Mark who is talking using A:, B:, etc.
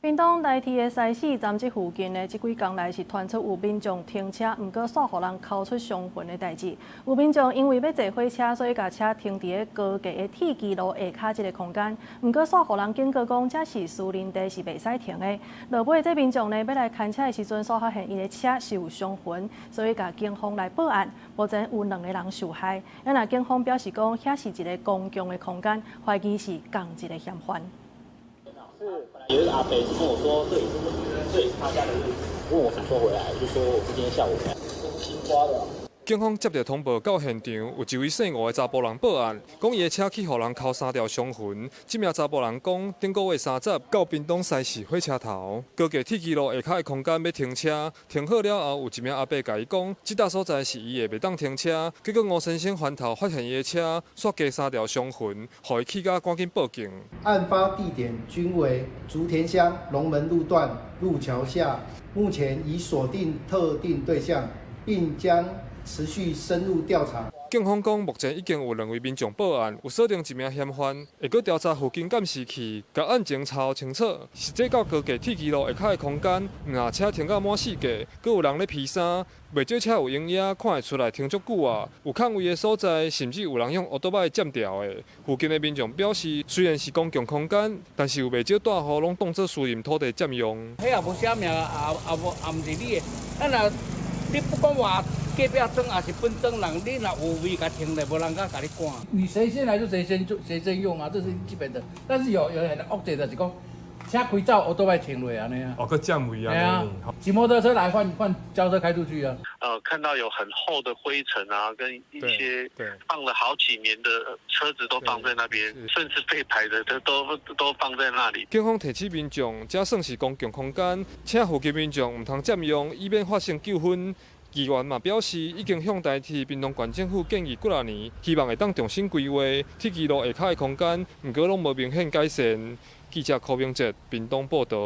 A: 屏東台鐵的西勢站這附近呢，這幾工來是傳出有民眾停車，毋過煞予人剾出傷痕的代誌。有民眾因為欲坐火車，所以共車停佇高架的鐵支路下跤這个空間，毋過煞予人警告講，這是私人地，是袂使停的。落尾這民眾呢，欲來牽車的時陣，煞發現伊的車是有傷痕，所以共警方來報案。目前有兩个人受害。啊若警方表示講，遐是一个公共的空間，懷疑是仝一个嫌犯。
B: 有一個阿伯就跟我說，這裡是這裡是他家的位置，問我什麼時候回來，我就說我是今天下午回來。這是新抓的。
C: 警方接到通報到現場，有一位姓吳的查埔人報案，講伊的車去予人剾三條傷痕。這名查埔人講，頂個月30到屏東西勢火車頭高架鐵支路下跤的空間欲停車，停好了後，有一名阿伯共伊講，這搭所在是伊的，袂當停車。結果吳先生翻頭發現伊的車煞加三條傷痕，予伊氣甲趕緊報警。
D: 案發地點均為竹田鄉龍門路段路橋下，目前已鎖定特定對象，並將持續深入調查。
C: 警方講，目前已經有兩位民眾報案，有鎖定一名嫌犯，會閣調查附近監視器，共案情查清楚。實際到高架鐵支路下跤的空間，毋但車停甲滿四界，閣有人咧披衫，袂少車有影影，看會出來停足久啊。有空位的所在，甚至有人用歐多擺佔掉的。附近的民眾表示，雖然是公共空間，但是有袂少大戶攏當作私人土地佔用。
E: 彼也無寫名，也也無也毋是你的，啊若你不管話。隔壁莊抑是本莊人，你若有位共停咧，無人敢共你趕。
F: 你誰先來就誰先誰先用啊，這是基本的。但是有很惡者就是講，車開走，歐多擺停落按呢啊。
C: 哦，閣佔位啊。
F: 對啊，騎摩托車來換換轎車開出去啊。
G: 看到有很厚的灰塵啊，跟一些放了好幾年的車子都放在那邊，甚至廢牌的都放在那裡。
C: 警方提醒民眾，這算是公共空間，請附近民眾毋通佔用，以免發生糾紛。議員嘛表示，已經向台鐵屏東縣政府建議幾若年，希望會當重新規劃鐵支路下跤的空間，毋過攏無明顯改善。記者柯明哲屏東報導。